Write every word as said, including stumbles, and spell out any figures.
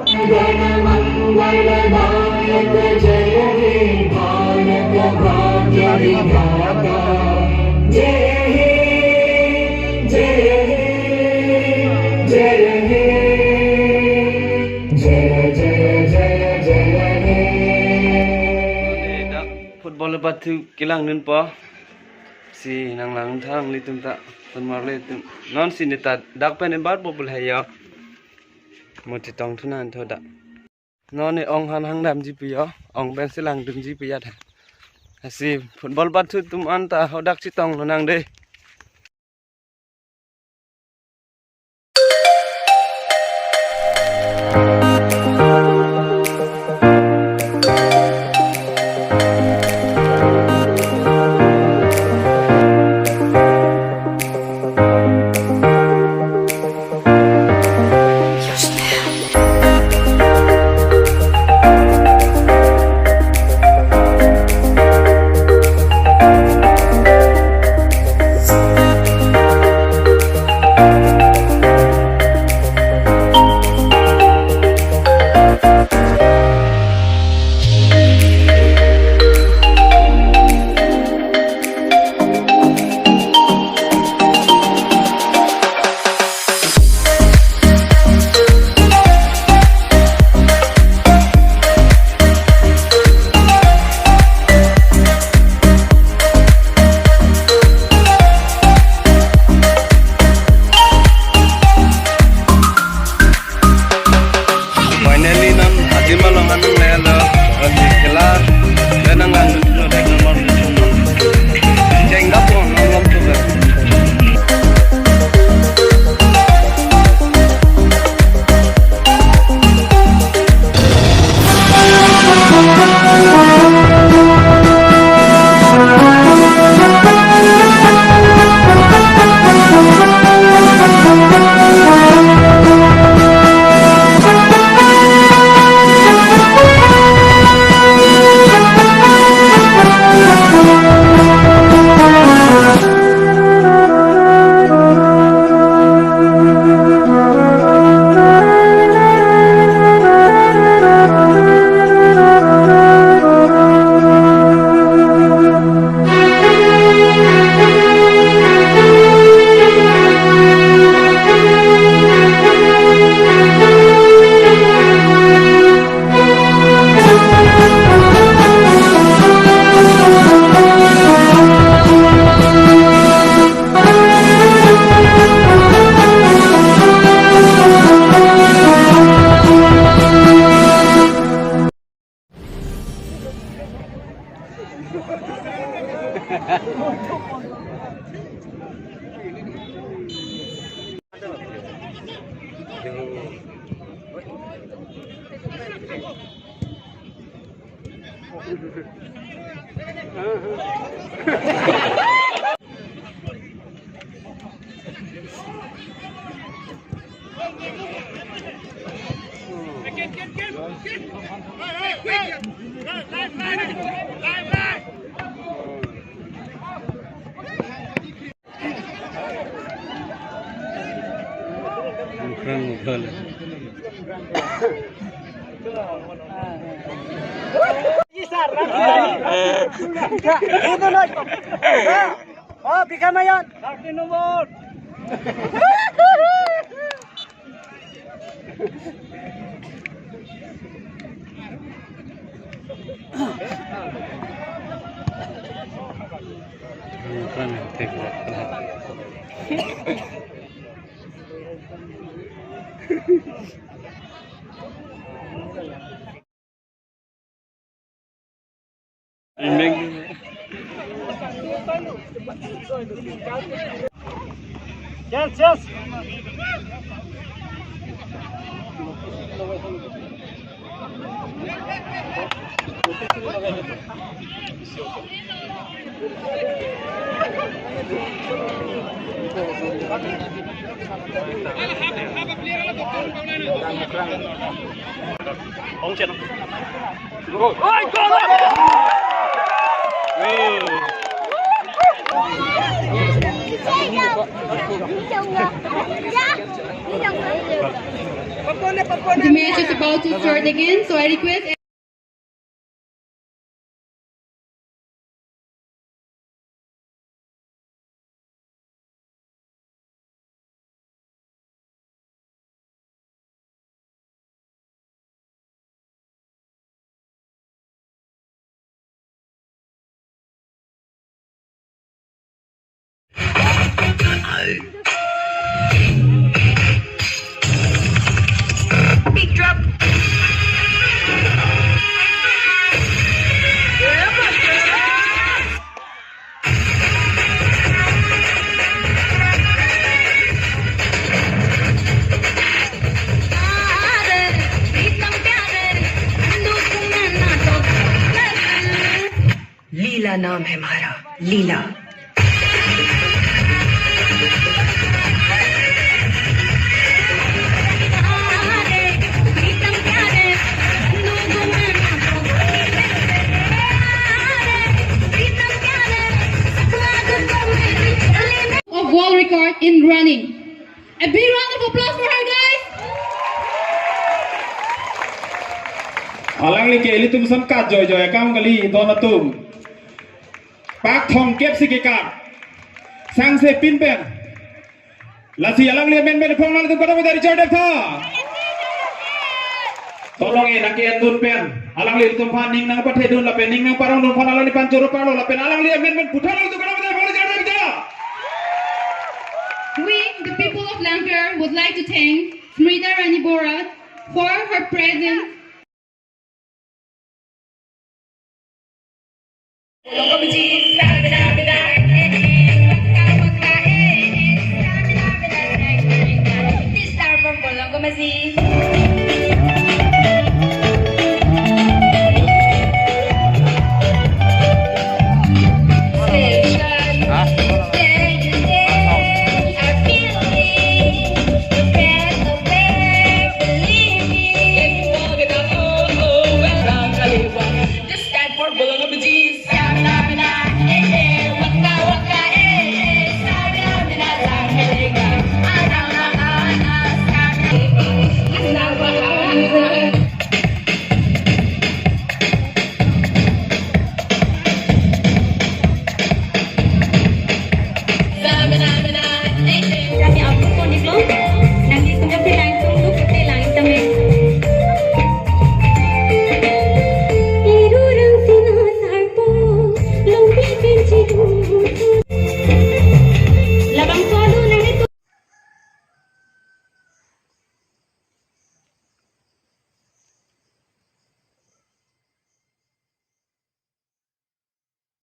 जनमंगल दायक जय हे भारत भाग्य विधाता। जय हे, जय हे, जय हे, जय जय जय जय हे। Dak football bathu kelang dunpo. Si nanglang thang nelitum ta, pen marli atum. Non si neta dak pen embar bobul hai yo. Mo chetong thu nang tho dak. Non ne ong han hang damji pu yo, ong pen si lang damji pu ya tha. Lasi football bathu atum anta hadak chetong lonang de. Finally, non hajima long anang lelo, oke, kela, dan nang lang dulu deh nomor tujuh. Ceng dapur, nomor tujuh. Oh, bika mayon. Thirty number. Yes, yes. The match is about to start again, so I request लीला नाम है हमारा, लीला। Of world record in running. A big round of applause for her, guys. Alangli ke ilitum ason kajoi joi akam kali, don atum. Pak thomkep si kekap. Sangse pin pen. Lasi alangli amen pen phong nanglitum kadokave ta Richard Debtha. Tolong e nangke-endun pen. Alangli ilitum aphan ning nangpathedun lapen ning nangparongdun aphan alangli aphan choro parlo lapen alangli amen pen puthot nanglitum kadokave ta phong Richard Debtha. We, the people of Langpher, would like to thank Smrita Rani Bora for her presence.